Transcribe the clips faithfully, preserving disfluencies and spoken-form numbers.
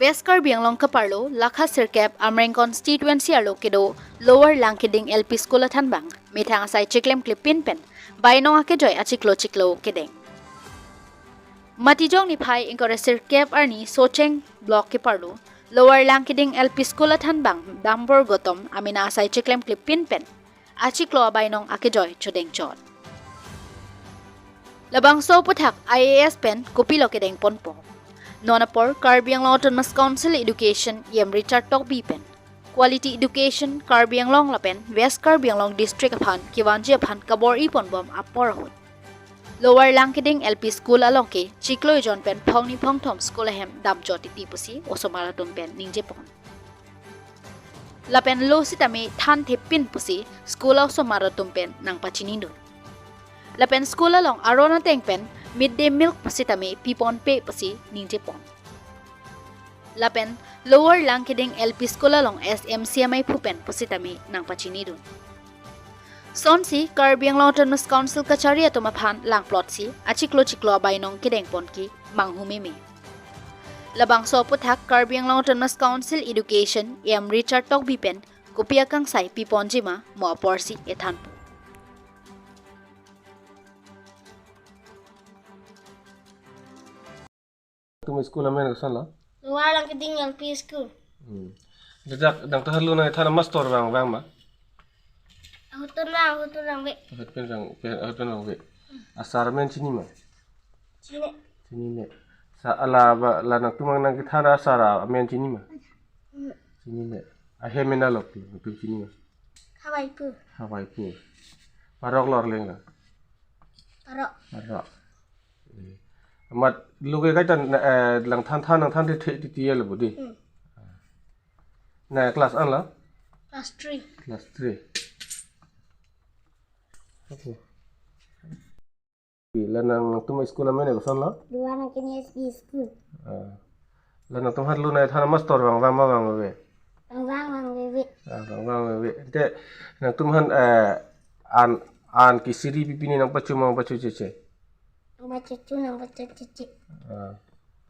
West Karbi Anglong keparlo lakha sirkep Amreng constituency arlo kedo Lower Langkiding L P School athan bang methang asai chiklem klipin pen bainong akejoy achiklo chiklo kedeng. Matijong niphai ingkoi ra sirkep arni Socheng Block keparlo Lower Langkiding L P School athan bang Dambor Gotom amena asai chiklem klipin pen achiklo abainong akejoy chodeng chot. Labangso aputhak I A S pen kopilo kedeng ponpo. Non apor Karbi Anglong Autonomous Council Education E M Richard Tokbi pen Quality Education Karbi Anglong lapen West Karbi Anglong District aphan kevanji aphan kabor-i ponbom apor ahut Lower Langkiding L P School along ke chiklo ejon pen phongni phongthom school ahem damjot titi pusi osomar atum pen ningje pon. Lapen lo sitame than thepin pusi school osomar atum pen nangpachinidun. Lapen school along aron ateng pen midday meal pusitame pipon pe pusi ningje pon. Lapen Lower Langkiding L P School along S M C amei phu pen pusitame nangpachinidun. Sonsi Karbi Anglong Autonomous Council kachari atum aphan langplot si achiklo chiklo abainong kedeng pon ke manghu meme. Labangso aputhak Karbi Anglong Autonomous Council Education E M Richard Tokbi pen kopi akangsai piponji ma mo apor si ethanpo. Tum school amen koson lo? Lower Langkiding L P School. Hmm. Jajak dang ta halu na than mastor vang vang ma? Ahutun vang, ahutun vangve. Ahut pen vang, pen, ahut pen vangve. Asar amen chini ma? Chini. Chinine. Sa ala ba la nangtum nangkethan asar amen chini ma? Hmm. Chinine. Ahem mena lok tu, nangtum chini ma? Hawai pu. Hawai pu. Parok lor leng la? Parok. Parok. Eh. Amat luke kaitan, eh, lang than than nangthan the the titi ya lebu di. Hmm. Na class an la? Class three. Class three. Okay. La nangtum school amen koson lo? Lower Langkiding S P School. Ah. La nangtum halu na than mastor vang vang ma vangve? Vang vang vangve. Ah, vang vangve. Te nangtum han, eh, an, an kisiri pipini nangpachu ma nangpachu cheche? Nangpachu chu, nangpachu cheche. Ah.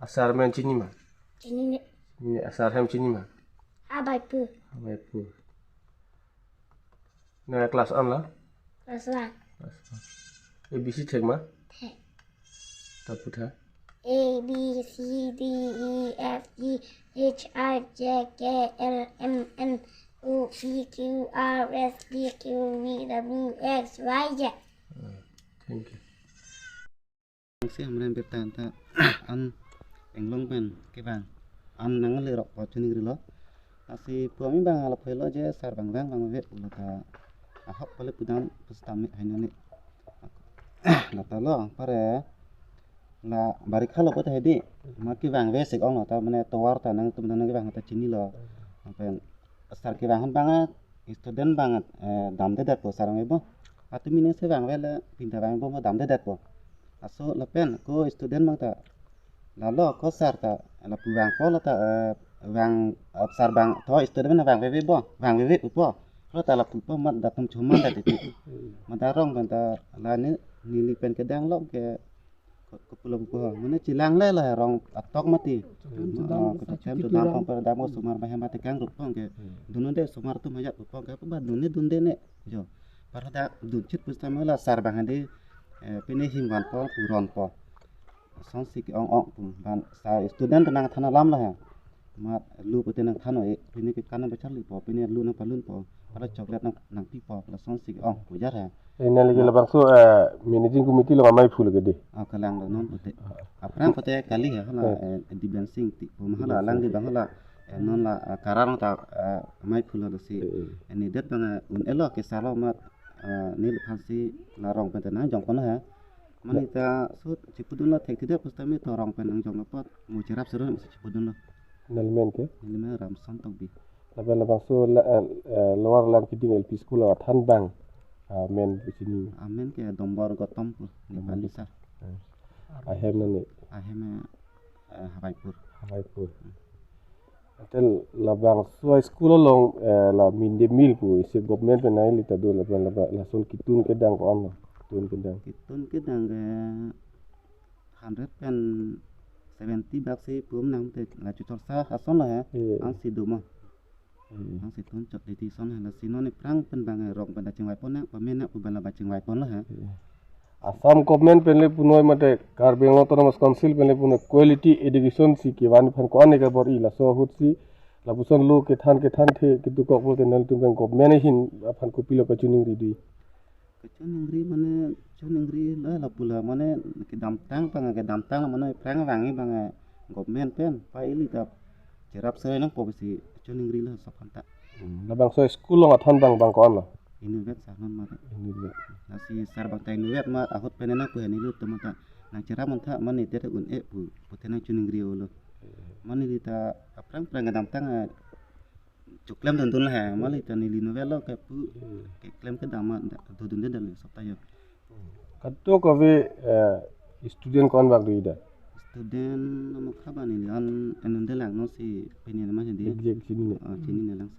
Asar amen chini ma? Chinine. Chini, asar ahem chini ma? Hawai pu. Hawai pu. Na class an la? Class one. Class one. A B C thek ma? Thek. Ta pu tha. A, B, C, D, E, F, G, H, I, J, K, L, M, N, O, P, Q, R, S, T, U, V, W, X, Y, Z. Ah, thank you. Si Amreng birta ta an inglong pen kevang an nanglerok po chuningri lo. Lasi pu ami bang lapu helo je sar bang vang vangve pulo ta ahok pale pudam pusitame hainani. Lata lo pare la barikha lo po ta hedi. Ma kevangve sik ong lo ta mane tovar ta nangtum nang kevang ta chinilo. Lapen sar kevang han bang student bang, eh, damdedetpo sar vangve bo. Atumi ne se vangve le pinta vangve bo damdedetpo. Laso lapen ko student bang ta lalo ko sar ta lapu vangpo la ta, eh, vang, eh, sar bang to student bang vangveve bo, vangveve pupo. Lo ta lapupo mat datum choman dat titi. Mat arong pen ta la ne neli pen kedang lo ke ko-, kopulo pupo. Mane chelang le la rong atok mati. Chedam, chedam, Ah, chedam, ketok chedam, chedam, chedam. Pang pada damo osomar bahem batekang rupong ke. Hmm. Dunde osomar atum ajat rupong ke apa ba dunde dunde ne. Jo. Parada dunchit pusitame la sar bang hadi, eh, pine him vanpo, puronpo. Sonsi ke-ong ong pu ban sa student nangthan alam la ya. Mat lu pute nangthan o e, pine ke kan nangpacharlipo, pine lu nangpalunpo, pada chocolate nang, nangpipo, lasonsi ke-ong pu jar ya. Eh, neli ke labangso, eh, managing committee along amei phu lake de. Ah, kalang lo non pute. Ah. Aphrang pute kali ya, hala, eh, Dibyang Sing Ingti pu ma hala, Dibyang Sing. Alangli bang hala, eh, non la, eh, karar ta, eh, amei phu lo dosi. Eh, eh. Eh, nedet bang, eh, un-elo ke salo mat, eh, neliphan si la rong pen ta nangjong kono ya. Mane ta sut chipudun lo thekthedet pusitame to rong pen nangjong lo apot mo cherap serun si chipudun lo. Neli men ke? Neli men Ramson Tokbi. Lapen labangso la, eh, eh, Lower Langkiding L P School athan bang, ah, men chini? Amen ke Dambor Gotom pu Nepali sar. Eh. Ahem nani? Ahem, eh, Hawaipur. Hawaipur. Ante labangso school along, eh, la midday meal pu isi government pen nangli ta do lapen laba lason kitun kedang ko-an lo? Kitun kedang. Kitun kedang ke hundred pen seventy bak si pum nang te la chuchor sa ason lo he. Iya. Ang si doma. Iya. Ang si tun chot di ti son he, lasi non aphrang pen bang rong pen ta chingvai pon nang, pamen nang pu bala ba chingvai pon lo he. Iya. Assam government pen le punoi mate Karbi Anglong Autonomous Council pen le punoi quality education si kevan aphan ko-an ke bor-i, laso ahut si lapuson lo kethan kethan the kedo kok pulote nanglitum pen government ahin aphan kopilo kachiningri di? Kachiningri mane, chiningri la lapu la mane kedamtang bang, kedamtang mane aphrang vangji bang government pen pa ili ta cherap serai nangpo pusi chiningri lo sopan ta. Hmm, labangso school along athan bang bang ko-an lo? Inutvet sa non mate. Inutvet. Lasi sar bang ta inutvet ma ahut pen nangpu he nelitum ta nangcherap mantha mane te un-e pu pute nangchiningri-o lo. Mane ili ta aphrang phrang kedamtang, eh, choklem dundun lo he, mane ili ta neli inutvet lo ke pu keklem kedam ma dodunde dali sop ta yo. Kadokave, eh, student ko-an bak do-i da? Student nomok haba neli an enunde lang no si pini nama si di. Exact chinine. Ah, chinine lang.